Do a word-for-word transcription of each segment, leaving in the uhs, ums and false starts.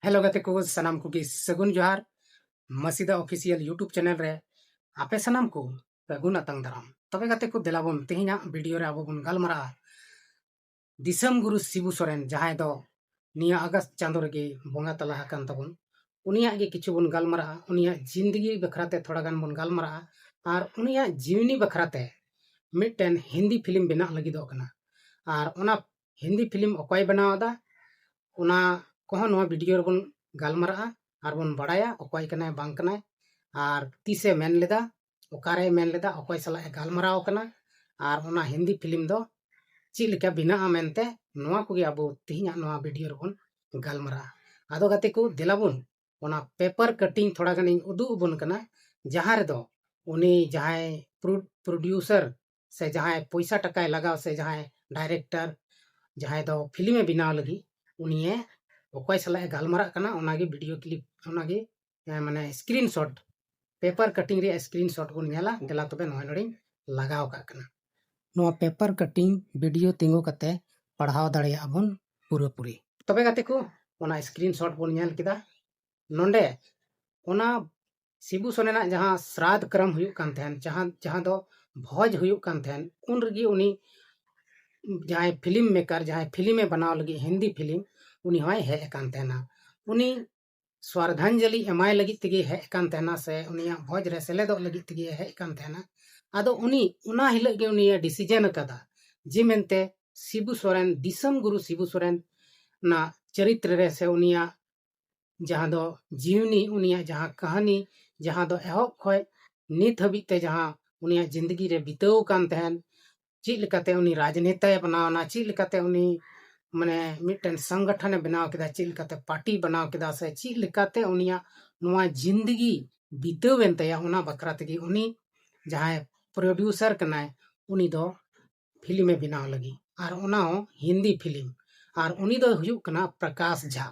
Hello ᱜᱟᱛᱮ ᱠᱚ, ᱥᱟᱱᱟᱢ ᱠᱚᱜᱮ ᱥᱟᱹᱜᱩᱱ ᱡᱚᱦᱟᱨ᱾ ᱢᱟᱥᱤᱫᱟ ᱚᱯᱷᱤᱥᱤᱭᱟᱞ YouTube ᱪᱮᱱᱮᱞ ᱨᱮ ᱟᱯᱮ ᱥᱟᱱᱟᱢ ᱠᱚ ᱥᱟᱹᱜᱩᱱ ᱟᱛᱟᱝ ᱫᱟᱨᱟᱢ᱾ ᱛᱚᱵᱮ ᱜᱟᱛᱮ ᱠᱚ, ᱫᱮᱞᱟ ᱵᱚᱱ ᱛᱮᱦᱮᱧᱟᱜ ᱵᱷᱤᱰᱤᱭᱳ ᱨᱮ ᱟᱵᱚ ᱵᱚᱱ ᱜᱟᱞᱢᱟᱨᱟᱜᱼᱟ ᱫᱤᱥᱚᱢ ᱜᱩᱨᱩ ᱥᱤᱵᱩ ᱥᱚᱨᱮᱱ, ᱡᱟᱦᱟᱸᱭ ᱫᱚ ᱱᱤᱭᱟᱹ ᱟᱜᱚᱥᱴ ᱪᱟᱸᱫᱳ ᱨᱮᱜᱮ ᱵᱚᱸᱜᱟ ᱛᱟᱞᱟ ᱟᱠᱟᱱ ᱛᱟᱵᱚᱱ᱾ ᱩᱱᱤᱭᱟᱜ ᱜᱮ ᱠᱤᱪᱷᱩ ᱵᱚᱱ ᱜᱟᱞᱢᱟᱨᱟᱜᱼᱟ, ᱩᱱᱤᱭᱟᱜ ᱡᱤᱱᱫᱜᱤ ᱵᱟᱠᱷᱨᱟ ᱛᱮ ᱛᱷᱚᱲᱟ ᱜᱟᱱ ᱵᱚᱱ ᱜᱟᱞᱢᱟᱨᱟᱜᱼᱟ, ᱟᱨ ᱩᱱᱤᱭᱟᱜ ᱡᱤᱣᱱᱤ ᱵᱟᱠᱷᱨᱟ ᱛᱮ ᱢᱤᱫᱴᱮᱱ ᱦᱤᱱᱫᱤ ᱯᱷᱤᱞᱢ ᱵᱮᱱᱟᱜ ᱞᱟᱹᱜᱤᱫᱚᱜ ᱠᱟᱱᱟ᱾ ᱟᱨ ᱚᱱᱟ ᱦᱤᱱᱫᱤ ᱯᱷᱤᱞᱢ ᱚᱠᱚᱭ ᱵᱮᱱᱟᱣ ᱮᱫᱟ, ᱚᱱᱟ ᱠᱚᱦᱚᱸ ᱱᱚᱣᱟ ᱵᱷᱤᱰᱤᱭᱳ ᱨᱮᱵᱚᱱ ᱜᱟᱞᱢᱟᱨᱟᱜᱼᱟ ᱟᱨ ᱵᱚᱱ ᱵᱟᱲᱟᱭᱟ ᱚᱠᱚᱭ ᱠᱟᱱᱟᱭ ᱵᱟᱝ ᱠᱟᱱᱟᱭ, ᱟᱨ ᱛᱤᱥᱮ ᱢᱮᱱ ᱞᱮᱫᱟ, ᱚᱠᱟᱨᱮᱭ ᱢᱮᱱ ᱞᱮᱫᱟ, ᱚᱠᱚᱭ ᱥᱟᱞᱟᱜ ᱮ ᱜᱟᱞᱢᱟᱨᱟᱣ ᱠᱟᱱᱟ, ᱟᱨ ᱚᱱᱟ ᱦᱤᱱᱫᱤ ᱯᱷᱤᱞᱢ ᱫᱚ ᱪᱮᱫ ᱞᱮᱠᱟ ᱵᱮᱱᱟᱜᱼᱟ ᱢᱮᱱᱛᱮ, ᱱᱚᱣᱟ ᱠᱚᱜᱮ ᱟᱵᱚ ᱛᱮᱦᱮᱧᱟᱜ ᱱᱚᱣᱟ ᱵᱷᱤᱰᱤᱭᱳ ᱨᱮᱵᱚᱱ ᱜᱟᱞᱢᱟᱨᱟᱜᱼᱟ᱾ ᱟᱫᱚ ᱜᱟᱛᱮ ᱠᱚ, ᱫᱮᱞᱟ ᱵᱚᱱ ᱚᱱᱟ ᱯᱮᱯᱟᱨ ᱠᱟᱴᱤᱝ ᱛᱷᱚᱲᱟ ᱜᱟᱱᱤᱧ ᱩᱫᱩᱜ ᱟᱵᱚᱱ ᱠᱟᱱᱟ, ᱡᱟᱦᱟᱸ ᱨᱮᱫᱚ ᱩᱱᱤ ᱡᱟᱦᱟᱸᱭ ᱯᱨᱚ-, ᱯᱨᱚᱰᱭᱩᱥᱟᱨ ᱥᱮ ᱡᱟᱦᱟᱸᱭ ᱯᱚᱭᱥᱟ ᱴᱟᱠᱟᱭ ᱞᱟᱜᱟᱣ ᱥᱮ ᱡᱟᱦᱟᱸᱭ ᱰᱟᱭᱨᱮᱠᱴᱚᱨ, ᱡᱟᱦᱟᱸᱭ ᱫᱚ ᱯᱷᱤᱞᱢᱮ ᱵᱮᱱᱟᱣ ᱞᱟᱹᱜᱤᱫ, ᱩᱱᱤᱭᱮ ᱚᱠᱚᱭ ᱥᱟᱞᱟᱜ ᱮ ᱜᱟᱞᱢᱟᱨᱟᱜ ᱠᱟᱱᱟ, ᱚᱱᱟᱜᱮ ᱵᱷᱤᱰᱤᱭᱳ ᱠᱞᱤᱯ, ᱚᱱᱟᱜᱮ, ᱮ, ᱢᱟᱱᱮ ᱥᱠᱨᱤᱱ ᱥᱚᱴ, ᱯᱮᱯᱟᱨ ᱠᱟᱴᱤᱝ ᱨᱮᱭᱟᱜ ᱥᱠᱨᱤᱱ ᱥᱚᱴ ᱵᱚᱱ ᱧᱮᱞᱟ᱾ ᱫᱮᱞᱟ ᱛᱚᱵᱮ ᱱᱚᱜᱼᱚᱭ ᱱᱚᱰᱮᱧ ᱞᱟᱜᱟᱣ ᱠᱟᱜ ᱠᱟᱱᱟ᱾ ᱱᱚᱣᱟ ᱯᱮᱯᱟᱨ ᱠᱟᱴᱤᱝ ᱵᱷᱤᱰᱤᱭᱳ ᱛᱤᱸᱜᱩ ᱠᱟᱛᱮ ᱯᱟᱲᱦᱟᱣ ᱫᱟᱲᱮᱭᱟᱜᱼᱟ ᱵᱚᱱ ᱯᱩᱨᱟᱹᱯᱩᱨᱤ᱾ ᱛᱚᱵᱮ ᱜᱟᱛᱮ ᱠᱚ, ᱚᱱᱟ ᱥᱠᱨᱤᱱ ᱥᱚᱴ ᱵᱚᱱ ᱧᱮᱞ ᱠᱮᱫᱟ᱾ ᱱᱚᱰᱮ ᱚᱱᱟ ᱥᱤᱵᱩ ᱥᱚᱨᱮᱱᱟᱜ ᱡᱟᱦᱟᱸ ᱥᱨᱟᱫᱷ ᱠᱨᱚᱢ ᱦᱩᱭᱩᱜ ᱠᱟᱱ ᱛᱟᱦᱮᱸᱱ, ᱡᱟᱦᱟᱸ, ᱡᱟᱦᱟᱸ ᱫᱚ ᱵᱷᱚᱡᱽ ᱦᱩᱭᱩᱜ ᱠᱟᱱ ᱛᱟᱦᱮᱸᱱ, ᱩᱱ ᱨᱮᱜᱮ ᱩᱱᱤ ᱡᱟᱦᱟᱸᱭ ᱯᱷᱤᱞᱢ ᱢᱮᱠᱟᱨ, ᱡᱟᱦᱟᱸᱭ ᱯᱷᱤᱞᱢᱮ ᱵᱮᱱᱟᱣ ᱞᱟᱹᱜᱤᱫ ᱦᱤᱱᱫᱤ ᱯᱷᱤᱞᱢ, ᱩᱱᱤ ᱦᱚᱸᱭ ᱦᱮᱡ ᱟᱠᱟᱱ ᱛᱟᱦᱮᱸᱱᱟ᱾ ᱩᱱᱤ ᱥᱨᱟᱫᱷᱟᱧᱡᱚᱞᱤ ᱮᱢᱟᱭ ᱞᱟᱹᱜᱤᱫ ᱛᱮᱜᱮ ᱦᱮᱡ ᱟᱠᱟᱱ ᱛᱟᱦᱮᱸᱱᱟ ᱥᱮ ᱩᱱᱤᱭᱟᱜ ᱵᱷᱚᱡᱽ ᱨᱮ ᱥᱮᱞᱮᱫᱚᱜ ᱞᱟᱹᱜᱤᱫ ᱛᱮᱜᱮ ᱦᱮᱡ ᱟᱠᱟᱱ ᱛᱟᱦᱮᱸᱱᱟ᱾ ᱟᱫᱚ ᱩᱱᱤ ᱚᱱᱟ ᱦᱤᱞᱳᱜ ᱜᱮ ᱩᱱᱤᱭᱮ ᱰᱤᱥᱤᱡᱚᱱ ᱟᱠᱟᱫᱟ ᱡᱮ ᱢᱮᱱᱛᱮ ᱥᱤᱵᱩ ᱥᱚᱨᱮᱱ, ᱫᱤᱥᱚᱢ ᱜᱩᱨᱩ ᱥᱤᱵᱩ ᱥᱚᱨᱮᱱ ᱱᱟᱜ ᱪᱚᱨᱤᱛᱨᱚ ᱨᱮ ᱥᱮ ᱩᱱᱤᱭᱟᱜ ᱡᱟᱦᱟᱸ ᱫᱚ ᱡᱤᱣᱱᱤ, ᱩᱱᱤᱭᱟᱜ ᱡᱟᱦᱟᱸ ᱠᱟᱹᱦᱱᱤ, ᱡᱟᱦᱟᱸ ᱫᱚ ᱮᱦᱚᱵ ᱠᱷᱚᱱ ᱱᱤᱛ ᱦᱟᱹᱵᱤᱡ ᱛᱮ ᱡᱟᱦᱟᱸ ᱩᱱᱤᱭᱟᱜ ᱡᱤᱱᱫᱜᱤ ᱨᱮ ᱵᱤᱛᱟᱹᱣ ᱟᱠᱟᱱ ᱛᱟᱦᱮᱸᱱ, ᱪᱮᱫ ᱞᱮᱠᱟᱛᱮ ᱩᱱᱤ ᱨᱟᱡᱽᱱᱮᱛᱟᱭ ᱵᱮᱱᱟᱣ ᱮᱱᱟ, ᱪᱮᱫ ᱞᱮᱠᱟᱛᱮ ᱩᱱᱤ ᱢᱟᱱᱮ ᱢᱤᱫᱴᱮᱱ ᱥᱚᱝᱜᱚᱴᱷᱚᱱᱮ ᱵᱮᱱᱟᱣ ᱠᱮᱫᱟ, ᱪᱮᱫ ᱞᱮᱠᱟᱛᱮ ᱯᱟᱨᱴᱤ ᱵᱮᱱᱟᱣ ᱠᱮᱫᱟ, ᱥᱮ ᱪᱮᱫ ᱞᱮᱠᱟᱛᱮ ᱩᱱᱤᱭᱟᱜ ᱱᱚᱣᱟ ᱡᱤᱱᱫᱜᱤ ᱵᱤᱛᱟᱹᱣ ᱮᱱ ᱛᱟᱭᱟ, ᱚᱱᱟ ᱵᱟᱠᱷᱨᱟ ᱛᱮᱜᱮ ᱩᱱᱤ ᱡᱟᱦᱟᱸᱭ ᱯᱨᱚᱰᱭᱩᱥᱟᱨ ᱠᱟᱱᱟᱭ, ᱩᱱᱤ ᱫᱚ ᱯᱷᱤᱞᱢᱮ ᱵᱮᱱᱟᱣ ᱞᱟᱹᱜᱤᱫ, ᱟᱨ ᱚᱱᱟ ᱦᱚᱸ ᱦᱤᱱᱫᱤ ᱯᱷᱤᱞᱢ᱾ ᱟᱨ ᱩᱱᱤ ᱫᱚᱭ ᱦᱩᱭᱩᱜ ᱠᱟᱱᱟ ᱯᱨᱚᱠᱟᱥ ᱡᱷᱟ᱾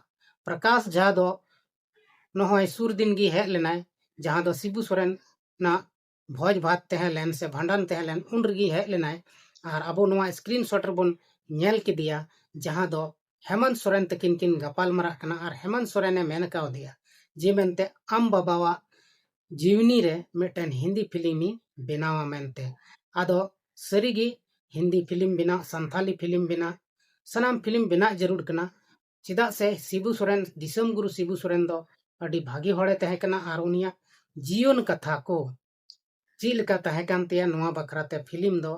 ᱯᱨᱚᱠᱟᱥ ᱡᱷᱟ ᱫᱚ ᱱᱚᱜᱼᱚᱭ ᱥᱩᱨ ᱫᱤᱱ ᱜᱮ ᱦᱮᱡ ᱞᱮᱱᱟᱭ, ᱡᱟᱦᱟᱸ ᱫᱚ ᱥᱤᱵᱩ ᱥᱚᱨᱮᱱ ᱱᱟᱜ ᱵᱷᱚᱡᱽ ᱵᱷᱟᱛ ᱛᱟᱦᱮᱸ ᱞᱮᱱ ᱥᱮ ᱵᱷᱟᱸᱰᱟᱱ ᱛᱟᱦᱮᱸ ᱞᱮᱱ, ᱩᱱ ᱨᱮᱜᱮ ᱦᱮᱡ ᱞᱮᱱᱟᱭ᱾ ᱟᱨ ᱟᱵᱚ ᱱᱚᱣᱟ ᱥᱠᱨᱤᱱ ᱥᱚᱴ ᱨᱮᱵᱚᱱ ᱧᱮᱞ ᱠᱮᱫᱮᱭᱟ, ᱡᱟᱦᱟᱸ ᱫᱚ ᱦᱮᱢᱚᱱᱛ ᱥᱚᱨᱮᱱ ᱛᱟᱹᱠᱤᱱ ᱠᱤᱱ ᱜᱟᱯᱟᱞ ᱢᱟᱨᱟᱜ ᱠᱟᱱᱟ ᱟᱨ ᱦᱮᱢᱚᱱᱛ ᱥᱚᱨᱮᱱᱮ ᱢᱮᱱ ᱠᱟᱣᱫᱮᱭᱟ ᱡᱮ ᱢᱮᱱᱛᱮ ᱟᱢ ᱵᱟᱵᱟᱣᱟᱜ ᱡᱤᱣᱱᱤ ᱨᱮ ᱢᱤᱫᱴᱮᱱ ᱦᱤᱱᱫᱤ ᱯᱷᱤᱞᱢᱤᱧ ᱵᱮᱱᱟᱣᱟ ᱢᱮᱱᱛᱮ᱾ ᱟᱫᱚ ᱥᱟᱹᱨᱤᱜᱮ ᱦᱤᱱᱫᱤ ᱯᱷᱤᱞᱢ ᱵᱮᱱᱟᱣ, ᱥᱟᱱᱛᱷᱟᱞᱤ ᱯᱷᱤᱞᱢ ᱵᱮᱱᱟᱣ, ᱥᱟᱱᱟᱢ ᱯᱷᱤᱞᱢ ᱵᱮᱱᱟᱣ ᱡᱟᱹᱨᱩᱲ ᱠᱟᱱᱟ᱾ ᱪᱮᱫᱟᱜ ᱥᱮ ᱥᱤᱵᱩ ᱥᱚᱨᱮᱱ, ᱫᱤᱥᱚᱢ ᱜᱩᱨᱩ ᱥᱤᱵᱩ ᱥᱚᱨᱮᱱ ᱫᱚ ᱟᱹᱰᱤ ᱵᱷᱟᱹᱜᱤ ᱦᱚᱲᱮ ᱛᱟᱦᱮᱸ ᱠᱟᱱᱟ ᱟᱨ ᱩᱱᱤᱭᱟᱜ ᱡᱤᱭᱚᱱ ᱠᱟᱛᱷᱟ ᱠᱚ ᱪᱮᱫ ᱞᱮᱠᱟ ᱛᱟᱦᱮᱸ ᱠᱟᱱ ᱛᱟᱭᱟ, ᱱᱚᱣᱟ ᱵᱟᱠᱷᱨᱟ ᱛᱮ ᱯᱷᱤᱞᱢ ᱫᱚ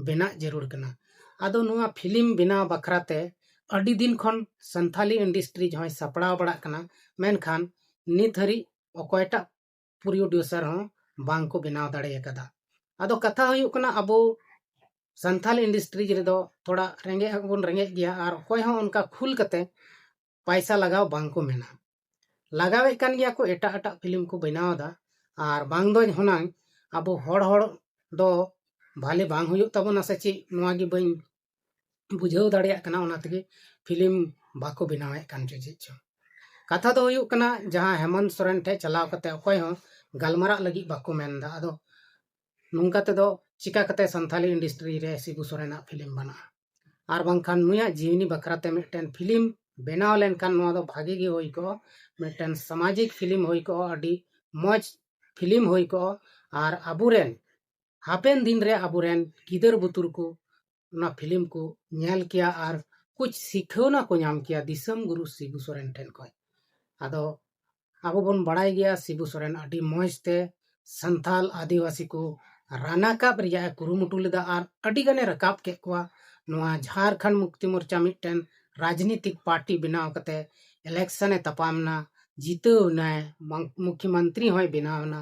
ᱵᱮᱱᱟᱣ ᱡᱟᱹᱨᱩᱲ ᱠᱟᱱᱟ᱾ ᱟᱫᱚ ᱱᱚᱣᱟ ᱯᱷᱤᱞᱢ ᱵᱮᱱᱟᱣ ᱵᱟᱠᱷᱨᱟ ᱛᱮ ᱟᱹᱰᱤ ᱫᱤᱱ ᱠᱷᱚᱱ ᱥᱟᱱᱛᱷᱟᱞᱤ ᱤᱱᱰᱟᱥᱴᱨᱤ ᱡᱟᱦᱟᱸᱭ ᱥᱟᱯᱲᱟᱣ ᱵᱟᱲᱟᱜ ᱠᱟᱱᱟ, ᱢᱮᱱᱠᱷᱟᱱ ᱱᱤᱛ ᱦᱟᱹᱨᱤᱡ ᱚᱠᱚᱭᱴᱟᱜ ᱯᱨᱚᱰᱭᱩᱥᱟᱨ ᱦᱚᱸ ᱵᱟᱝ ᱠᱚ ᱵᱮᱱᱟᱣ ᱫᱟᱲᱮ ᱟᱠᱟᱫᱟ᱾ ᱟᱫᱚ ᱠᱟᱛᱷᱟ ᱦᱩᱭᱩᱜ ᱠᱟᱱᱟ, ᱟᱵᱚ ᱥᱟᱱᱛᱷᱟᱞ ᱤᱱᱰᱟᱥᱴᱨᱤ ᱨᱮᱫᱚ ᱛᱷᱚᱲᱟ ᱨᱮᱸᱜᱮᱡ ᱦᱚᱸᱵᱚᱱ ᱨᱮᱸᱜᱮᱡ ᱜᱮᱭᱟ ᱟᱨ ᱚᱠᱚᱭ ᱦᱚᱸ ᱚᱱᱠᱟ ᱠᱷᱩᱞ ᱠᱟᱛᱮ ᱯᱟᱭᱥᱟ ᱞᱟᱜᱟᱣ ᱵᱟᱝ ᱠᱚ ᱢᱮᱱᱟ᱾ ᱞᱟᱜᱟᱣᱮᱫ ᱠᱟᱱ ᱜᱮᱭᱟ ᱠᱚ ᱮᱴᱟᱜ ᱮᱴᱟᱜ ᱯᱷᱤᱞᱢ ᱠᱚ ᱵᱮᱱᱟᱣ ᱮᱫᱟ, ᱟᱨ ᱵᱟᱝ ᱫᱚ ᱦᱩᱱᱟᱹᱝ ᱟᱵᱚ ᱦᱚᱲ ᱦᱚᱲ ᱫᱚ ᱵᱷᱟᱞᱮ ᱵᱟᱝ ᱦᱩᱭᱩᱜ ᱛᱟᱵᱚᱱᱟ ᱥᱮ ᱪᱮᱫ, ᱱᱚᱣᱟ ᱜᱮ ᱵᱟᱹᱧ ᱵᱩᱡᱷᱟᱹᱣ ᱫᱟᱲᱮᱭᱟᱜ ᱠᱟᱱᱟ᱾ ᱚᱱᱟ ᱛᱮᱜᱮ ᱯᱷᱤᱞᱢ ᱵᱟᱠᱚ ᱵᱮᱱᱟᱣᱮᱫ ᱠᱟᱱ ᱪᱚ ᱪᱮᱫ ᱪᱚ᱾ ᱠᱟᱛᱷᱟ ᱫᱚ ᱦᱩᱭᱩᱜ ᱠᱟᱱᱟ, ᱡᱟᱦᱟᱸ ᱦᱮᱢᱚᱱᱛ ᱥᱚᱨᱮᱱ ᱴᱷᱮᱱ ᱪᱟᱞᱟᱣ ᱠᱟᱛᱮ ᱚᱠᱚᱭ ᱦᱚᱸ ᱜᱟᱞᱢᱟᱨᱟᱜ ᱞᱟᱹᱜᱤᱫ ᱵᱟᱠᱚ ᱢᱮᱱ ᱮᱫᱟ᱾ ᱟᱫᱚ ᱱᱚᱝᱠᱟ ᱛᱮᱫᱚ ᱪᱤᱠᱟ ᱠᱟᱛᱮ ᱥᱟᱱᱛᱷᱟᱞᱤ ᱤᱱᱰᱟᱥᱴᱨᱤ ᱨᱮ ᱥᱤᱵᱩ ᱥᱚᱨᱮᱱᱟᱜ ᱯᱷᱤᱞᱢ ᱵᱮᱱᱟᱜᱼᱟ? ᱟᱨ ᱵᱟᱝᱠᱷᱟᱱ ᱱᱩᱭᱟᱜ ᱡᱤᱣᱱᱤ ᱵᱟᱠᱷᱨᱟ ᱛᱮ ᱢᱤᱫᱴᱮᱱ ᱯᱷᱤᱞᱢ ᱵᱮᱱᱟᱣ ᱞᱮᱱᱠᱷᱟᱱ ᱱᱚᱣᱟ ᱫᱚ ᱵᱷᱟᱜᱮ ᱜᱮ ᱦᱩᱭ ᱠᱚᱜᱼᱟ, ᱢᱤᱫᱴᱮᱱ ᱥᱟᱢᱟᱡᱤᱠ ᱯᱷᱤᱞᱢ ᱦᱩᱭ ᱠᱚᱜᱼᱟ, ᱟᱹᱰᱤ ᱢᱚᱡᱽ ᱯᱷᱤᱞᱢ ᱦᱩᱭ ᱠᱚᱜᱼᱟ᱾ ᱟᱨ ᱟᱵᱚᱨᱮᱱ ᱦᱟᱯᱮᱱ ᱫᱤᱱ ᱨᱮ ᱟᱵᱚᱨᱮᱱ ᱜᱤᱫᱟᱹᱨ ᱵᱩᱛᱩᱨ ᱠᱚ ᱚᱱᱟ ᱯᱷᱤᱞᱢ ᱠᱚ ᱧᱮᱞ ᱠᱮᱭᱟ ᱟᱨ ᱠᱩᱪ ᱥᱤᱠᱷᱟᱹᱣᱱᱟ ᱠᱚ ᱧᱟᱢ ᱠᱮᱭᱟ ᱫᱤᱥᱚᱢ ᱜᱩᱨᱩ ᱥᱤᱵᱩ ᱥᱚᱨᱮᱱ ᱴᱷᱮᱱ ᱠᱷᱚᱱ᱾ ᱟᱫᱚ ᱟᱵᱚ ᱵᱚᱱ ᱵᱟᱲᱟᱭ ᱜᱮᱭᱟ ᱥᱤᱵᱩ ᱥᱚᱨᱮᱱ ᱟᱹᱰᱤ ᱢᱚᱡᱽ ᱛᱮ ᱥᱟᱱᱛᱟᱞ ᱟᱹᱫᱤᱵᱟᱹᱥᱤ ᱠᱚ ᱨᱟᱱᱟᱠᱟᱵ ᱨᱮᱭᱟᱜ ᱮ ᱠᱩᱨᱩᱢᱩᱴᱩ ᱞᱮᱫᱟ ᱟᱨ ᱟᱹᱰᱤ ᱜᱟᱱᱮ ᱨᱟᱠᱟᱵ ᱠᱮᱫ ᱠᱚᱣᱟ᱾ ᱱᱚᱣᱟ ᱡᱷᱟᱨᱠᱷᱚᱸᱰ ᱢᱩᱠᱛᱤ ᱢᱳᱨᱪᱟ ᱢᱤᱫᱴᱮᱱ ᱨᱟᱡᱽᱱᱤᱛᱤᱠ ᱯᱟᱨᱴᱤ ᱵᱮᱱᱟᱣ ᱠᱟᱛᱮ ᱤᱞᱮᱠᱥᱚᱱ ᱮ ᱛᱟᱯᱟᱢ ᱮᱱᱟ, ᱡᱤᱛᱟᱹᱣ ᱮᱱᱟᱭ, ᱢᱚᱝ-, ᱢᱩᱠᱷᱭᱚᱢᱚᱱᱛᱨᱤ ᱦᱚᱸᱭ ᱵᱮᱱᱟᱣ ᱮᱱᱟ,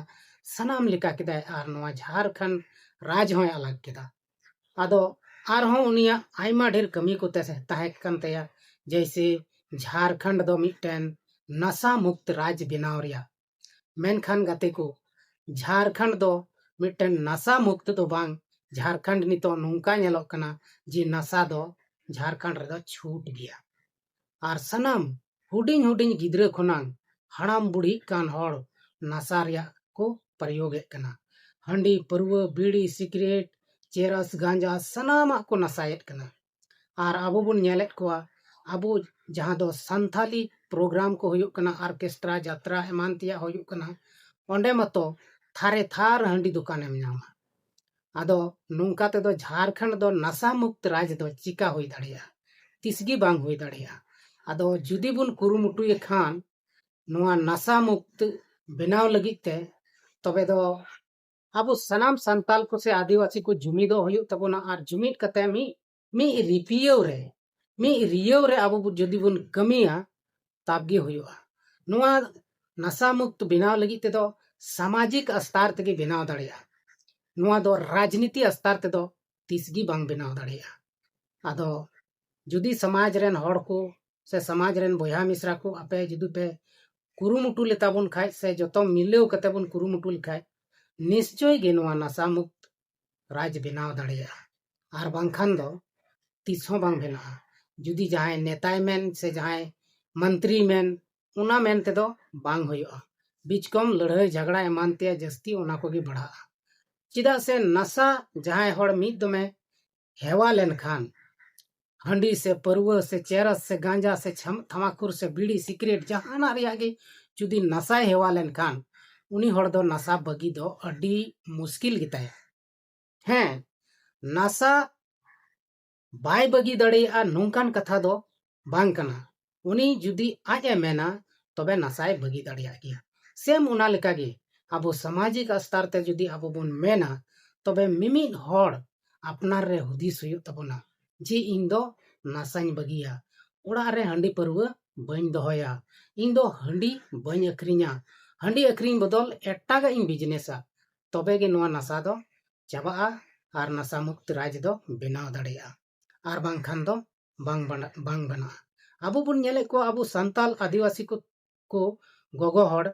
ᱥᱟᱱᱟᱢ ᱞᱮᱠᱟ ᱠᱮᱫᱟᱭ ᱟᱨ ᱱᱚᱣᱟ ᱡᱷᱟᱨᱠᱷᱚᱸᱰ ᱨᱟᱡᱽ ᱦᱚᱸᱭ ᱟᱞᱟᱜᱽ ᱠᱮᱫᱟ᱾ ᱟᱫᱚ ᱟᱨᱦᱚᱸ ᱩᱱᱤᱭᱟᱜ ᱟᱭᱢᱟ ᱰᱷᱮᱨ ᱠᱟᱹᱢᱤ ᱠᱚ ᱛᱟᱦᱮᱸ ᱠᱟᱱ ᱛᱟᱭᱟ, ᱡᱮᱭᱥᱮ ᱡᱷᱟᱨᱠᱷᱚᱸᱰ ᱫᱚ ᱢᱤᱫᱴᱮᱱ ᱱᱟᱥᱟ ᱢᱩᱠᱛ ᱨᱟᱡᱽ ᱵᱮᱱᱟᱣ ᱨᱮᱭᱟᱜ᱾ ᱢᱮᱱᱠᱷᱟᱱ ᱜᱟᱛᱮ ᱠᱚ, ᱡᱷᱟᱨᱠᱷᱚᱸᱰ ᱫᱚ ᱢᱤᱫᱴᱮᱱ ᱱᱟᱥᱟ ᱢᱩᱠᱛ ᱫᱚ ᱵᱟᱝ, ᱡᱷᱟᱨᱠᱷᱚᱸᱰ ᱱᱤᱛᱚᱜ ᱱᱚᱝᱠᱟ ᱧᱮᱞᱚᱜ ᱠᱟᱱᱟ ᱡᱮ ᱱᱟᱥᱟ ᱫᱚ ᱡᱷᱟᱨᱠᱷᱚᱸᱰ ᱨᱮᱫᱚ ᱪᱷᱩᱴ ᱜᱮᱭᱟ᱾ ᱟᱨ ᱥᱟᱱᱟᱢ ᱦᱩᱰᱤᱧ ᱦᱩᱰᱤᱧ ᱜᱤᱫᱽᱨᱟᱹ ᱠᱷᱚᱱᱟᱝ ᱦᱟᱲᱟᱢ ᱵᱩᱲᱦᱤᱜ ᱠᱟᱱ ᱦᱚᱲ ᱱᱟᱥᱟ ᱨᱮᱭᱟᱜ ᱠᱚ ᱯᱨᱚᱭᱳᱜᱮᱫ ᱠᱟᱱᱟ᱾ ᱦᱟᱺᱰᱤ, ᱯᱟᱹᱨᱣᱟᱹ, ᱵᱤᱲᱤ, ᱥᱤᱜᱨᱮᱴ, ᱪᱮᱨᱚᱥ, ᱜᱟᱸᱡᱟ ᱥᱟᱱᱟᱢᱟᱜ ᱠᱚ ᱱᱟᱥᱟᱭᱮᱫ ᱠᱟᱱᱟ᱾ ᱟᱨ ᱟᱵᱚ ᱵᱚᱱ ᱧᱮᱞᱮᱫ ᱠᱚᱣᱟ ᱟᱵᱚ ᱡᱟᱦᱟᱸ ᱫᱚ ᱥᱟᱱᱛᱷᱟᱞᱤ ᱯᱨᱳᱜᱨᱟᱢ ᱠᱚ ᱦᱩᱭᱩᱜ ᱠᱟᱱᱟ, ᱚᱨᱠᱮᱥᱴᱨᱟ, ᱡᱟᱛᱨᱟ, ᱮᱢᱟᱱ ᱛᱮᱭᱟᱜ ᱦᱩᱭᱩᱜ ᱠᱟᱱᱟ, ᱚᱸᱰᱮ ᱢᱟᱛᱚ ᱛᱷᱟᱨᱮ ᱛᱷᱟᱨ ᱦᱟᱺᱰᱤ ᱫᱚᱠᱟᱱᱮᱢ ᱧᱟᱢᱟ᱾ ᱟᱫᱚ ᱱᱚᱝᱠᱟ ᱛᱮᱫᱚ ᱡᱷᱟᱲᱠᱷᱚᱸᱰ ᱫᱚ ᱱᱟᱥᱟ ᱢᱩᱠᱛ ᱨᱟᱡᱽ ᱫᱚ ᱪᱤᱠᱟ ᱦᱩᱭ ᱫᱟᱲᱮᱭᱟᱜᱼᱟ? ᱛᱤᱥ ᱜᱮ ᱵᱟᱝ ᱦᱩᱭ ᱫᱟᱲᱮᱭᱟᱜᱼᱟ᱾ ᱟᱫᱚ ᱡᱩᱫᱤ ᱵᱚᱱ ᱠᱩᱨᱩᱢᱩᱴᱩᱭᱮ ᱠᱷᱟᱱ ᱱᱚᱣᱟ ᱱᱟᱥᱟ ᱢᱩᱠᱛ ᱵᱮᱱᱟᱣ ᱞᱟᱹᱜᱤᱫ ᱛᱮ, ᱛᱚᱵᱮ ᱫᱚ ᱟᱵᱚ ᱥᱟᱱᱟᱢ ᱥᱟᱱᱛᱟᱞ ᱠᱚ ᱥᱮ ᱟᱹᱫᱤᱵᱟᱹᱥᱤ ᱠᱚ ᱡᱩᱢᱤᱫᱚᱜ ᱦᱩᱭᱩᱜ ᱛᱟᱵᱚᱱᱟ, ᱟᱨ ᱡᱩᱢᱤᱫ ᱠᱟᱛᱮ ᱢᱤᱫ, ᱢᱤᱫ ᱨᱤᱯᱤᱭᱟᱹᱣ ᱨᱮ, ᱢᱤᱫ ᱨᱤᱭᱟᱹᱣ ᱨᱮ ᱟᱵᱚ ᱵᱚ-, ᱡᱩᱫᱤ ᱵᱚᱱ ᱠᱟᱹᱢᱤᱭᱟ, ᱛᱟᱵ ᱜᱮ ᱦᱩᱭᱩᱜᱼᱟ᱾ ᱱᱚᱣᱟ ᱱᱟᱥᱟ ᱢᱩᱠᱛ ᱵᱮᱱᱟᱣ ᱞᱟᱹᱜᱤᱫ ᱛᱮᱫᱚ ᱥᱟᱢᱟᱡᱤᱠ ᱟᱥᱛᱟᱨ ᱛᱮᱜᱮ ᱵᱮᱱᱟᱣ ᱫᱟᱲᱮᱭᱟᱜᱼᱟ᱾ ᱱᱚᱣᱟ ᱫᱚ ᱨᱟᱡᱽᱱᱤᱛᱤ ᱟᱥᱛᱟᱨ ᱛᱮᱫᱚ ᱛᱤᱥ ᱜᱮ ᱵᱟᱝ ᱵᱮᱱᱟᱣ ᱫᱟᱲᱮᱭᱟᱜᱼᱟ᱾ ᱟᱫᱚ ᱡᱩᱫᱤ ᱥᱚᱢᱟᱡᱽ ᱨᱮᱱ ᱦᱚᱲ ᱠᱚ ᱥᱮ ᱥᱚᱢᱟᱡᱽ ᱨᱮᱱ ᱵᱚᱭᱦᱟ ᱢᱤᱥᱨᱟ ᱠᱚ ᱟᱯᱮ ᱡᱩᱫᱤ ᱯᱮ ᱠᱩᱨᱩᱢᱩᱴᱩ ᱞᱮᱛᱟ ᱵᱚᱱ ᱠᱷᱟᱡ ᱥᱮ ᱡᱚᱛᱚ ᱢᱤᱞᱟᱹᱣ ᱠᱟᱛᱮ ᱵᱚᱱ ᱠᱩᱨᱩᱢᱩᱴᱩ ᱞᱮᱠᱷᱟᱡ, ᱱᱤᱥᱪᱚᱭ ᱜᱮ ᱱᱚᱣᱟ ᱱᱟᱥᱟ ᱢᱩᱠᱛ ᱨᱟᱡᱽ ᱵᱮᱱᱟᱣ ᱫᱟᱲᱮᱭᱟᱜᱼᱟ᱾ ᱟᱨ ᱵᱟᱝᱠᱷᱟᱱ ᱫᱚ ᱛᱤᱥ ᱦᱚᱸ ᱵᱟᱝ ᱵᱮᱱᱟᱜᱼᱟ᱾ ᱡᱩᱫᱤ ᱡᱟᱦᱟᱸᱭ ᱱᱮᱛᱟᱭ ᱢᱮᱱ ᱥᱮ ᱡᱟᱦᱟᱸᱭ ᱢᱚᱱᱛᱨᱤ ᱢᱮᱱ, ᱚᱱᱟ ᱢᱮᱱ ᱛᱮᱫᱚ ᱵᱟᱝ ᱦᱩᱭᱩᱜᱼᱟ᱾ ᱵᱤᱪᱠᱚᱢ ᱞᱟᱹᱲᱦᱟᱹᱭ ᱡᱷᱟᱜᱽᱲᱟ ᱮᱢᱟᱱ ᱛᱮᱭᱟᱜ ᱡᱟᱹᱥᱛᱤ ᱚᱱᱟ ᱠᱚᱜᱮ ᱵᱟᱲᱦᱟᱜᱼᱟ᱾ ᱪᱮᱫᱟᱜ ᱥᱮ ᱱᱟᱥᱟ ᱡᱟᱦᱟᱸᱭ ᱦᱚᱲ ᱢᱤᱫ ᱫᱚᱢᱮ ᱦᱮᱣᱟ ᱞᱮᱱᱠᱷᱟᱱ, ᱦᱟᱺᱰᱤ ᱥᱮ ᱯᱟᱹᱨᱣᱟᱹ ᱥᱮ ᱪᱮᱨᱚᱥ ᱥᱮ ᱜᱟᱸᱡᱟ ᱥᱮ ᱪᱷᱟᱢ-, ᱛᱷᱟᱢᱟᱠᱷᱩᱨ ᱥᱮ ᱵᱤᱲᱤ ᱥᱤᱠᱨᱮᱴ ᱡᱟᱦᱟᱱᱟᱜ ᱨᱮᱭᱟᱜ ᱜᱮ ᱡᱩᱫᱤ ᱱᱟᱥᱟᱭ ᱦᱮᱣᱟ ᱞᱮᱱᱠᱷᱟᱱ, ᱩᱱᱤ ᱦᱚᱲ ᱫᱚ ᱱᱟᱥᱟ ᱵᱟᱹᱜᱤ ᱫᱚ ᱟᱹᱰᱤ ᱢᱩᱥᱠᱤᱞ ᱜᱮᱛᱟᱭᱟ᱾ ᱦᱮᱸ, ᱱᱟᱥᱟ ᱵᱟᱭ ᱵᱟᱹᱜᱤ ᱫᱟᱲᱮᱭᱟᱜᱼᱟ ᱱᱚᱝᱠᱟᱱ ᱠᱟᱛᱷᱟ ᱫᱚ ᱵᱟᱝ ᱠᱟᱱᱟ᱾ ᱩᱱᱤ ᱡᱩᱫᱤ ᱟᱡ ᱮ ᱢᱮᱱᱟ, ᱛᱚᱵᱮ ᱱᱟᱥᱟᱭ ᱵᱟᱹᱜᱤ ᱫᱟᱲᱮᱭᱟᱜ ᱜᱮᱭᱟ᱾ ᱥᱮᱢ ᱚᱱᱟ ᱞᱮᱠᱟᱜᱮ ᱟᱵᱚ ᱥᱟᱢᱟᱡᱤᱠ ᱟᱥᱛᱟᱨ ᱛᱮ ᱡᱩᱫᱤ ᱟᱵᱚ ᱵᱚᱱ ᱢᱮᱱᱟ, ᱛᱚᱵᱮ ᱢᱤᱢᱤᱫ ᱦᱚᱲ ᱟᱯᱱᱟᱨ ᱨᱮ ᱦᱩᱫᱤᱥ ᱦᱩᱭᱩᱜ ᱛᱟᱵᱚᱱᱟ ᱡᱮ ᱤᱧ ᱫᱚ ᱱᱟᱥᱟᱧ ᱵᱟᱹᱜᱤᱭᱟ, ᱚᱲᱟᱜ ᱨᱮ ᱦᱟᱺᱰᱤ ᱯᱟᱹᱨᱣᱟᱹ ᱵᱟᱹᱧ ᱫᱚᱦᱚᱭᱟ, ᱤᱧ ᱫᱚ ᱦᱟᱺᱰᱤ ᱵᱟᱹᱧ ᱟᱹᱠᱷᱨᱤᱧᱟ, ᱦᱟᱺᱰᱤ ᱟᱹᱠᱷᱨᱤᱧ ᱵᱚᱫᱚᱞ ᱮᱴᱟᱜᱟᱜ ᱤᱧ ᱵᱤᱡᱽᱱᱮᱥᱟ, ᱛᱚᱵᱮ ᱜᱮ ᱱᱚᱣᱟ ᱱᱟᱥᱟ ᱫᱚ ᱪᱟᱵᱟᱜᱼᱟ ᱟᱨ ᱱᱟᱥᱟ ᱢᱩᱠᱛ ᱨᱟᱡᱽ ᱫᱚ ᱵᱮᱱᱟᱣ ᱫᱟᱲᱮᱭᱟᱜᱼᱟ᱾ ᱟᱨ ᱵᱟᱝᱠᱷᱟᱱ ᱫᱚ ᱵᱟᱝ ᱵᱟᱱᱟ-, ᱵᱟᱝ ᱵᱮᱱᱟᱜᱼᱟ᱾ ᱟᱵᱚ ᱵᱚᱱ ᱧᱮᱞᱮᱫ ᱠᱚᱣᱟ, ᱟᱵᱚ ᱥᱟᱱᱛᱟᱞ ᱟᱹᱫᱤᱵᱟᱹᱥᱤ ᱠᱚ, ᱠᱚ ᱜᱚᱜᱚ ᱦᱚᱲ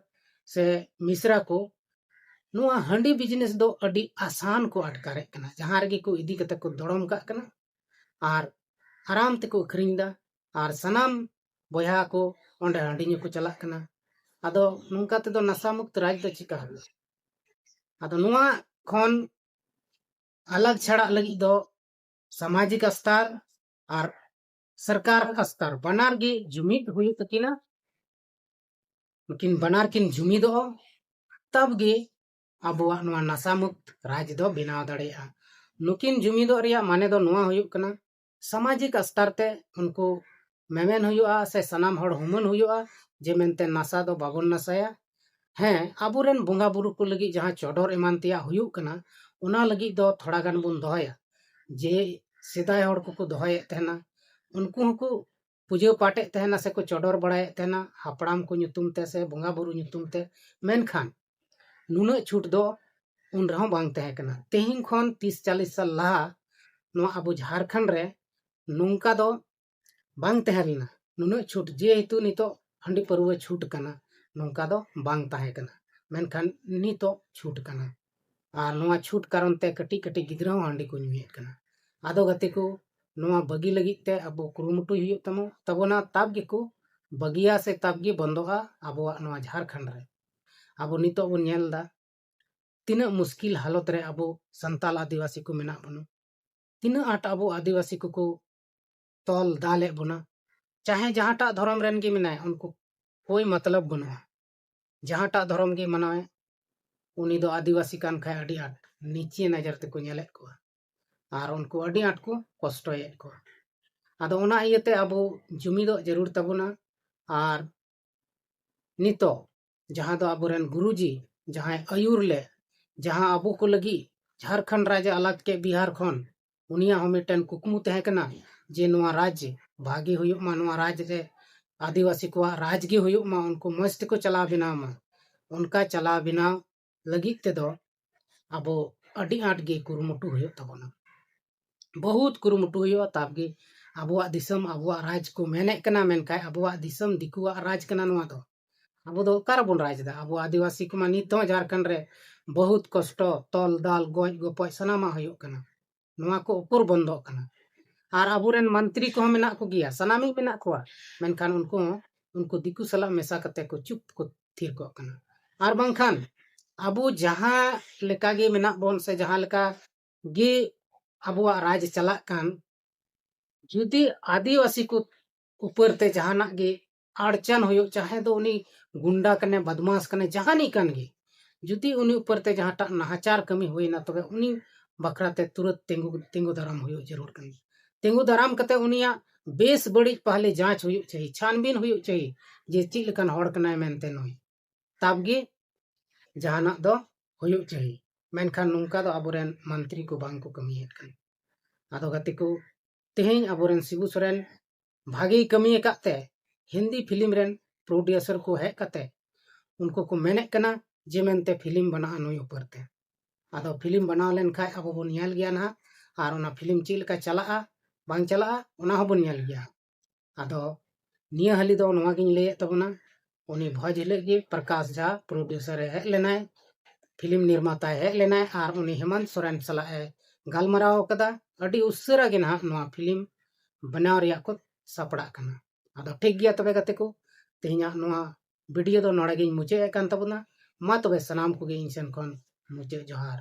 ᱥᱮ ᱢᱤᱥᱨᱟ ᱠᱚ ᱱᱚᱣᱟ ᱦᱟᱺᱰᱤ ᱵᱤᱡᱽᱱᱮᱥ ᱫᱚ ᱟᱹᱰᱤ ᱟᱥᱟᱱ ᱠᱚ ᱟᱴᱠᱟᱨᱮᱫ ᱠᱟᱱᱟ᱾ ᱡᱟᱦᱟᱸ ᱨᱮᱜᱮ ᱠᱚ ᱤᱫᱤ ᱠᱟᱛᱮ ᱠᱚ ᱫᱚᱲᱚᱢ ᱠᱟᱜ ᱠᱟᱱᱟ ᱟᱨ ᱟᱨᱟᱢ ᱛᱮᱠᱚ ᱟᱹᱠᱷᱨᱤᱧ ᱮᱫᱟ, ᱟᱨ ᱥᱟᱱᱟᱢ ᱵᱚᱭᱦᱟ ᱠᱚ ᱚᱸᱰᱮ ᱦᱟᱺᱰᱤ ᱧᱩ ᱠᱚ ᱪᱟᱞᱟᱜ ᱠᱟᱱᱟ᱾ ᱟᱫᱚ ᱱᱚᱝᱠᱟ ᱛᱮᱫᱚ ᱱᱟᱥᱟ ᱢᱩᱠᱛ ᱨᱟᱡᱽ ᱫᱚ ᱪᱤᱠᱟ ᱦᱩᱭᱩᱜᱼᱟ? ᱟᱫᱚ ᱱᱚᱣᱟ ᱠᱷᱚᱱ ᱟᱞᱟᱜᱽ ᱪᱷᱟᱲᱟᱜ ᱞᱟᱹᱜᱤᱫ ᱫᱚ ᱥᱟᱢᱟᱡᱤᱠ ᱟᱥᱛᱟᱨ ᱟᱨ ᱥᱚᱨᱠᱟᱨ ᱥᱛᱚᱨ, ᱵᱟᱱᱟᱨ ᱜᱮ ᱡᱩᱢᱤᱫ ᱦᱩᱭᱩᱜ ᱛᱟᱹᱠᱤᱱᱟ᱾ ᱱᱩᱠᱤᱱ ᱵᱟᱱᱟᱨ ᱠᱤᱱ ᱡᱩᱢᱤᱫᱚᱜᱼᱟ, ᱛᱟᱵ ᱜᱮ ᱟᱵᱚᱣᱟᱜ ᱱᱚᱣᱟ ᱱᱟᱥᱟ ᱢᱩᱠᱛ ᱨᱟᱡᱽ ᱫᱚ ᱵᱮᱱᱟᱣ ᱫᱟᱲᱮᱭᱟᱜᱼᱟ᱾ ᱱᱩᱠᱤᱱ ᱡᱩᱢᱤᱫᱚᱜ ᱨᱮᱭᱟᱜ ᱢᱟᱱᱮ ᱫᱚ ᱱᱚᱣᱟ ᱦᱩᱭᱩᱜ ᱠᱟᱱᱟ, ᱥᱟᱢᱟᱡᱤᱠ ᱥᱛᱚᱨ ᱛᱮ ᱩᱱᱠᱩ ᱢᱮᱢᱮᱱ ᱦᱩᱭᱩᱜᱼᱟ ᱥᱮ ᱥᱟᱱᱟᱢ ᱦᱚᱲ ᱦᱩᱢᱟᱹᱱ ᱦᱩᱭᱩᱜᱼᱟ ᱡᱮ ᱢᱮᱱᱛᱮ ᱱᱟᱥᱟ ᱫᱚ ᱵᱟᱵᱚᱱ ᱱᱟᱥᱟᱭᱟ᱾ ᱦᱮᱸ, ᱟᱵᱚᱨᱮᱱ ᱵᱚᱸᱜᱟ ᱵᱩᱨᱩ ᱠᱚ ᱞᱟᱹᱜᱤᱫ ᱡᱟᱦᱟᱸ ᱪᱚᱰᱚᱨ ᱮᱢᱟᱱ ᱛᱮᱭᱟᱜ ᱦᱩᱭᱩᱜ ᱠᱟᱱᱟ, ᱚᱱᱟ ᱞᱟᱹᱜᱤᱫ ᱫᱚ ᱛᱷᱚᱲᱟ ᱜᱟᱱ ᱵᱚᱱ ᱫᱚᱦᱚᱭᱟ᱾ ᱡᱮ ᱥᱮᱫᱟᱭ ᱦᱚᱲ ᱠᱚᱠᱚ ᱫᱚᱦᱚᱭᱮᱫ ᱛᱟᱦᱮᱱᱟ, ᱩᱱᱠᱩ ᱦᱚᱸᱠᱚ ᱯᱩᱡᱟᱹ ᱯᱟᱴᱮᱫ ᱛᱟᱦᱮᱱᱟ ᱥᱮᱠᱚ ᱪᱚᱰᱚᱨ ᱵᱟᱲᱟᱭᱮᱫ ᱛᱟᱦᱮᱱᱟ ᱦᱟᱯᱲᱟᱢ ᱠᱚ ᱧᱩᱛᱩᱢ ᱛᱮ ᱥᱮ ᱵᱚᱸᱜᱟ ᱵᱩᱨᱩ ᱧᱩᱛᱩᱢ ᱛᱮ᱾ ᱢᱮᱱᱠᱷᱟᱱ ᱱᱩᱱᱟᱹᱜ ᱪᱷᱩᱴ ᱫᱚ ᱩᱱ ᱨᱮᱦᱚᱸ ᱵᱟᱝ ᱛᱟᱦᱮᱸ ᱠᱟᱱᱟ᱾ ᱛᱮᱦᱮᱧ ᱠᱷᱚᱱ ᱛᱤᱥ ᱪᱟᱞᱤᱥ ᱥᱟᱞ ᱞᱟᱦᱟ ᱱᱚᱣᱟ ᱟᱵᱚ ᱡᱷᱟᱲᱠᱷᱚᱸᱰ ᱨᱮ ᱱᱚᱝᱠᱟ ᱫᱚ ᱵᱟᱝ ᱛᱟᱦᱮᱸ ᱞᱮᱱᱟ᱾ ᱱᱩᱱᱟᱹᱜ ᱪᱷᱩᱴ, ᱡᱮᱦᱮᱛᱩ ᱱᱤᱛᱚᱜ ᱦᱟᱺᱰᱤ ᱯᱟᱹᱨᱣᱟᱹ ᱪᱷᱩᱴ ᱠᱟᱱᱟ, ᱱᱚᱝᱠᱟ ᱫᱚ ᱵᱟᱝ ᱛᱟᱦᱮᱸ ᱠᱟᱱᱟ᱾ ᱢᱮᱱᱠᱷᱟᱱ ᱱᱤᱛᱚᱜ ᱪᱷᱩᱴ ᱠᱟᱱᱟ᱾ ᱟᱨ ᱱᱚᱣᱟ ᱪᱷᱩᱴ ᱠᱟᱨᱚᱱ ᱛᱮ ᱠᱟᱹᱴᱤᱡ ᱠᱟᱹᱴᱤᱡ ᱜᱤᱫᱽᱨᱟᱹ ᱦᱚᱸ ᱦᱟᱺᱰᱤ ᱠᱚ ᱧᱩᱭᱮᱫ ᱠᱟᱱᱟ᱾ ᱟᱫᱚ ᱜᱟᱛᱮ ᱠᱚ, ᱱᱚᱣᱟ ᱵᱟᱹᱜᱤ ᱞᱟᱹᱜᱤᱫ ᱛᱮ ᱟᱵᱚ ᱠᱩᱨᱩᱢᱩᱴᱩᱭ ᱦᱩᱭᱩᱜ ᱛᱟᱢᱟ, ᱛᱟᱵᱚᱱᱟ, ᱛᱟᱵ ᱜᱮᱠᱚ ᱵᱟᱹᱜᱤᱭᱟ ᱥᱮ ᱛᱟᱵ ᱜᱮ ᱵᱚᱱᱫᱚᱜᱼᱟ ᱟᱵᱚᱣᱟᱜ ᱱᱚᱣᱟ ᱡᱷᱟᱲᱠᱷᱚᱸᱰ ᱨᱮ᱾ ᱟᱵᱚ ᱱᱤᱛᱚᱜ ᱵᱚᱱ ᱧᱮᱞ ᱮᱫᱟ ᱛᱤᱱᱟᱹᱜ ᱢᱩᱥᱠᱤᱞ ᱦᱟᱞᱚᱛ ᱨᱮ ᱟᱵᱚ ᱥᱟᱱᱛᱟᱞ ᱟᱹᱫᱤᱵᱟᱹᱥᱤ ᱠᱚ ᱢᱮᱱᱟᱜ ᱵᱚᱱᱟ, ᱛᱤᱱᱟᱹᱜ ᱟᱸᱴ ᱟᱵᱚ ᱟᱹᱫᱤᱵᱟᱹᱥᱤ ᱠᱚᱠᱚ ᱛᱚᱞ ᱫᱟᱞᱮᱫ ᱵᱚᱱᱟ᱾ ᱪᱟᱦᱮ ᱡᱟᱦᱟᱸᱴᱟᱜ ᱫᱷᱚᱨᱚᱢ ᱨᱮᱱ ᱜᱮ ᱢᱮᱱᱟᱭ, ᱩᱱᱠᱩ ᱠᱳᱭ ᱢᱚᱛᱞᱚᱵ ᱵᱟᱹᱱᱩᱜᱼᱟ᱾ ᱡᱟᱦᱟᱸᱴᱟᱜ ᱫᱷᱚᱨᱚᱢ ᱜᱮ ᱢᱟᱱᱟᱣᱮ, ᱩᱱᱤ ᱫᱚ ᱟᱹᱫᱤᱵᱟᱹᱥᱤ ᱠᱟᱱ ᱠᱷᱟᱡ ᱟᱹᱰᱤ ᱟᱸᱴ ᱱᱤᱪᱮ ᱱᱚᱡᱚᱨ ᱛᱮᱠᱚ ᱧᱮᱞᱮᱫ ᱠᱚᱣᱟ ᱟᱨ ᱩᱱᱠᱩ ᱟᱹᱰᱤ ᱟᱸᱴ ᱠᱚ ᱠᱚᱥᱴᱚᱭᱮᱫ ᱠᱚᱣᱟ᱾ ᱟᱫᱚ ᱚᱱᱟ ᱤᱭᱟᱹᱛᱮ ᱟᱵᱚ ᱡᱩᱢᱤᱫᱚᱜ ᱡᱟᱹᱨᱩᱲ ᱛᱟᱵᱚᱱᱟ᱾ ᱟᱨ ᱱᱤᱛᱚᱜ ᱡᱟᱦᱟᱸ ᱫᱚ ᱟᱵᱚᱨᱮᱱ ᱜᱩᱨᱩᱡᱤ ᱡᱟᱦᱟᱸᱭ ᱟᱹᱭᱩᱨ ᱞᱮᱫ, ᱡᱟᱦᱟᱸ ᱟᱵᱚ ᱠᱚ ᱞᱟᱹᱜᱤᱫ ᱡᱷᱟᱲᱠᱷᱚᱸᱰ ᱨᱟᱡᱽ ᱮ ᱟᱞᱟᱜᱽ ᱠᱮᱫ ᱵᱤᱦᱟᱨ ᱠᱷᱚᱱ, ᱩᱱᱤᱭᱟᱜ ᱦᱚᱸ ᱢᱤᱫᱴᱮᱱ ᱠᱩᱠᱢᱩ ᱛᱟᱦᱮᱸ ᱠᱟᱱᱟ ᱡᱮ ᱱᱚᱣᱟ ᱨᱟᱡᱽ ᱵᱷᱟᱜᱮ ᱦᱩᱭᱩᱜ ᱢᱟ, ᱱᱚᱣᱟ ᱨᱟᱡᱽ ᱨᱮ ᱟᱹᱫᱤᱵᱟᱹᱥᱤ ᱠᱚᱣᱟᱜ ᱨᱟᱡᱽ ᱜᱮ ᱦᱩᱭᱩᱜ ᱢᱟ, ᱩᱱᱠᱩ ᱢᱚᱸᱡᱽ ᱛᱮᱠᱚ ᱪᱟᱞᱟᱣ ᱵᱮᱱᱟᱣ ᱢᱟ᱾ ᱚᱱᱠᱟ ᱪᱟᱞᱟᱣ ᱵᱮᱱᱟᱣ ᱞᱟᱹᱜᱤᱫ ᱛᱮᱫᱚ ᱟᱵᱚ ᱟᱹᱰᱤ ᱟᱸᱴ ᱜᱮ ᱠᱩᱨᱩᱢᱩᱴᱩ ᱦᱩᱭᱩᱜ ᱛᱟᱵᱚᱱᱟ᱾ ᱵᱚᱦᱩᱛ ᱠᱩᱨᱩᱢᱩᱴᱩ ᱦᱩᱭᱩᱜᱼᱟ, ᱛᱟᱵ ᱜᱮ ᱟᱵᱚᱣᱟᱜ ᱫᱤᱥᱚᱢ, ᱟᱵᱚᱣᱟᱜ ᱨᱟᱡᱽ ᱠᱚ ᱢᱮᱱᱮᱫ ᱠᱟᱱᱟ, ᱢᱮᱱᱠᱷᱟᱱ ᱟᱵᱚᱣᱟᱜ ᱫᱤᱥᱚᱢ ᱫᱤᱠᱩᱣᱟᱜ ᱨᱟᱡᱽ ᱠᱟᱱᱟ ᱱᱚᱣᱟ ᱫᱚ᱾ ᱟᱵᱚ ᱫᱚ ᱚᱠᱟ ᱨᱮᱵᱚᱱ ᱨᱟᱡᱽ ᱮᱫᱟ? ᱟᱵᱚ ᱟᱹᱫᱤᱵᱟᱹᱥᱤ ᱠᱚᱢᱟ ᱱᱤᱛ ᱦᱚᱸ ᱡᱷᱟᱲᱠᱷᱚᱸᱰ ᱨᱮ ᱵᱚᱦᱩᱛ ᱠᱚᱥᱴᱚ, ᱛᱚᱞ ᱫᱟᱞ, ᱜᱚᱡ ᱜᱚᱯᱚᱡ ᱥᱟᱱᱟᱢᱟᱜ ᱦᱩᱭᱩᱜ ᱠᱟᱱᱟ᱾ ᱱᱚᱣᱟ ᱠᱚ ᱩᱠᱩᱨ ᱵᱚᱱᱫᱚᱜ ᱠᱟᱱᱟ? ᱟᱨ ᱟᱵᱚᱨᱮᱱ ᱢᱚᱱᱛᱨᱤ ᱠᱚᱦᱚᱸ ᱢᱮᱱᱟᱜ ᱠᱚᱜᱮᱭᱟ, ᱥᱟᱱᱟᱢᱤᱡ ᱢᱮᱱᱟᱜ ᱠᱚᱣᱟ, ᱢᱮᱱᱠᱷᱟᱱ ᱩᱱᱠᱩ ᱦᱚᱸ ᱩᱱᱠᱩ ᱫᱤᱠᱩ ᱥᱟᱞᱟᱜ ᱢᱮᱥᱟ ᱠᱟᱛᱮ ᱠᱚ ᱪᱩᱯ ᱠᱚ ᱛᱷᱤᱨ ᱠᱚᱜ ᱠᱟᱱᱟ᱾ ᱟᱨ ᱵᱟᱝᱠᱷᱟᱱ ᱟᱵᱚ ᱡᱟᱦᱟᱸ ᱞᱮᱠᱟ ᱜᱮ ᱢᱮᱱᱟᱜ ᱵᱚᱱ ᱥᱮ ᱡᱟᱦᱟᱸ ᱞᱮᱠᱟ ᱜᱮ ᱟᱵᱚᱣᱟᱜ ᱨᱟᱡᱽ ᱪᱟᱞᱟᱜ ᱠᱟᱱ, ᱡᱩᱫᱤ ᱟᱹᱫᱤᱵᱟᱹᱥᱤ ᱠᱚ ᱩᱯᱚᱨ ᱛᱮ ᱡᱟᱦᱟᱱᱟᱜ ᱜᱮ ᱟᱲᱪᱟᱱ ᱦᱩᱭᱩᱜ, ᱪᱟᱦᱮ ᱫᱚ ᱩᱱᱤ ᱜᱩᱱᱰᱟ ᱠᱟᱱᱮ, ᱵᱟᱫᱢᱟᱥ ᱠᱟᱱᱮ, ᱡᱟᱦᱟᱱᱤᱡ ᱠᱟᱱ ᱜᱮ, ᱡᱩᱫᱤ ᱩᱱᱤ ᱩᱯᱚᱨ ᱛᱮ ᱡᱟᱦᱟᱸᱴᱟᱜ ᱱᱟᱦᱟᱪᱟᱨ ᱠᱟᱹᱢᱤ ᱦᱩᱭᱱᱟ, ᱛᱚᱵᱮ ᱩᱱᱤ ᱵᱟᱠᱷᱨᱟ ᱛᱮ ᱛᱩᱨᱟᱹᱛ ᱛᱤᱸᱜᱩ ᱛᱤᱸᱜᱩ ᱫᱟᱨᱟᱢ ᱦᱩᱭᱩᱜ ᱡᱟᱹᱨᱩᱲ ᱠᱟᱱᱟ᱾ ᱛᱤᱸᱜᱩ ᱫᱟᱨᱟᱢ ᱠᱟᱛᱮ ᱩᱱᱤᱭᱟᱜ ᱵᱮᱥ ᱵᱟᱹᱲᱤᱡ ᱯᱟᱦᱞᱮ ᱡᱟᱸᱪ ᱦᱩᱭᱩᱜ ᱪᱟᱹᱦᱤ, ᱪᱷᱟᱱᱵᱤᱱ ᱦᱩᱭᱩᱜ ᱪᱟᱹᱦᱤ, ᱡᱮ ᱪᱮᱫ ᱞᱮᱠᱟᱱ ᱦᱚᱲ ᱠᱟᱱᱟᱭ ᱢᱮᱱᱛᱮ ᱱᱩᱭ, ᱛᱟᱵ ᱜᱮ ᱡᱟᱦᱟᱱᱟᱜ ᱫᱚ ᱦᱩᱭᱩᱜ ᱪᱟᱹᱦᱤ᱾ ᱢᱮᱱᱠᱷᱟᱱ ᱱᱚᱝᱠᱟ ᱫᱚ ᱟᱵᱚᱨᱮᱱ ᱢᱚᱱᱛᱨᱤ ᱠᱚ ᱵᱟᱝ ᱠᱚ ᱠᱟᱹᱢᱤᱭᱮᱫ ᱠᱟᱱᱟ᱾ ᱟᱫᱚ ᱜᱟᱛᱮ ᱠᱚ, ᱛᱮᱦᱮᱧ ᱟᱵᱚᱨᱮᱱ ᱥᱤᱵᱩ ᱥᱚᱨᱮᱱ ᱵᱷᱟᱜᱮᱭ ᱠᱟᱹᱢᱤ ᱟᱠᱟᱫ ᱛᱮ ᱦᱤᱱᱫᱤ ᱯᱷᱤᱞᱢ ᱨᱮᱱ ᱯᱨᱚᱰᱭᱩᱥᱟᱨ ᱠᱚ ᱦᱮᱡ ᱠᱟᱛᱮ ᱩᱱᱠᱩ ᱠᱚ ᱢᱮᱱᱮᱫ ᱠᱟᱱᱟ ᱡᱮ ᱢᱮᱱᱛᱮ ᱯᱷᱤᱞᱢ ᱵᱮᱱᱟᱜᱼᱟ ᱱᱩᱭ ᱩᱯᱚᱨ ᱛᱮ᱾ ᱟᱫᱚ ᱯᱷᱤᱞᱢ ᱵᱮᱱᱟᱣ ᱞᱮᱱᱠᱷᱟᱡ ᱟᱵᱚ ᱵᱚᱱ ᱧᱮᱞ ᱜᱮᱭᱟ ᱱᱟᱦᱟᱜ, ᱟᱨ ᱚᱱᱟ ᱯᱷᱤᱞᱢ ᱪᱮᱫ ᱞᱮᱠᱟ ᱪᱟᱞᱟᱜᱼᱟ ᱵᱟᱝ ᱪᱟᱞᱟᱜᱼᱟ ᱚᱱᱟ ᱦᱚᱸᱵᱚᱱ ᱧᱮᱞ ᱜᱮᱭᱟ᱾ ᱟᱫᱚ ᱱᱤᱭᱟᱹ ᱦᱟᱹᱞᱤ ᱫᱚ ᱱᱚᱣᱟ ᱜᱤᱧ ᱞᱟᱹᱭᱮᱫ ᱛᱟᱵᱚᱱᱟ, ᱩᱱᱤ ᱵᱷᱚᱡᱽ ᱦᱤᱞᱳᱜ ᱜᱮ ᱯᱨᱚᱠᱟᱥ ᱡᱷᱟ ᱯᱨᱚᱰᱭᱩᱥᱟᱨ ᱮ ᱦᱮᱡ ᱞᱮᱱᱟᱭ, ᱯᱷᱤᱞᱢ ᱱᱤᱨᱢᱟᱛᱟᱭ ᱦᱮᱡ ᱞᱮᱱᱟᱭ ᱟᱨ ᱩᱱᱤ ᱦᱮᱢᱟᱱᱛ ᱥᱚᱨᱮᱱ ᱥᱟᱞᱟᱜ ᱮ ᱜᱟᱞᱢᱟᱨᱟᱣ ᱟᱠᱟᱫᱟ᱾ ᱟᱹᱰᱤ ᱩᱥᱟᱹᱨᱟ ᱜᱮ ᱱᱟᱦᱟᱜ ᱱᱚᱣᱟ ᱯᱷᱤᱞᱢ ᱵᱮᱱᱟᱣ ᱨᱮᱭᱟᱜ ᱠᱚ ᱥᱟᱯᱲᱟᱜ ᱠᱟᱱᱟ᱾ ᱟᱫᱚ ᱴᱷᱤᱠ ᱜᱮᱭᱟ ᱛᱚᱵᱮ ᱜᱟᱛᱮ ᱠᱚ, ᱛᱮᱦᱮᱧᱟᱜ ᱱᱚᱣᱟ ᱵᱷᱤᱰᱤᱭᱳ ᱫᱚ ᱱᱚᱰᱮ ᱜᱤᱧ ᱢᱩᱪᱟᱹᱫ ᱮᱫ ᱠᱟᱱ ᱛᱟᱵᱚᱱᱟ᱾ ᱢᱟ ᱛᱚᱵᱮ ᱥᱟᱱᱟᱢ ᱠᱚᱜᱮ ᱤᱧ ᱥᱮᱱ ᱠᱷᱚᱱ ᱢᱩᱪᱟᱹᱫ ᱡᱚᱦᱟᱨ᱾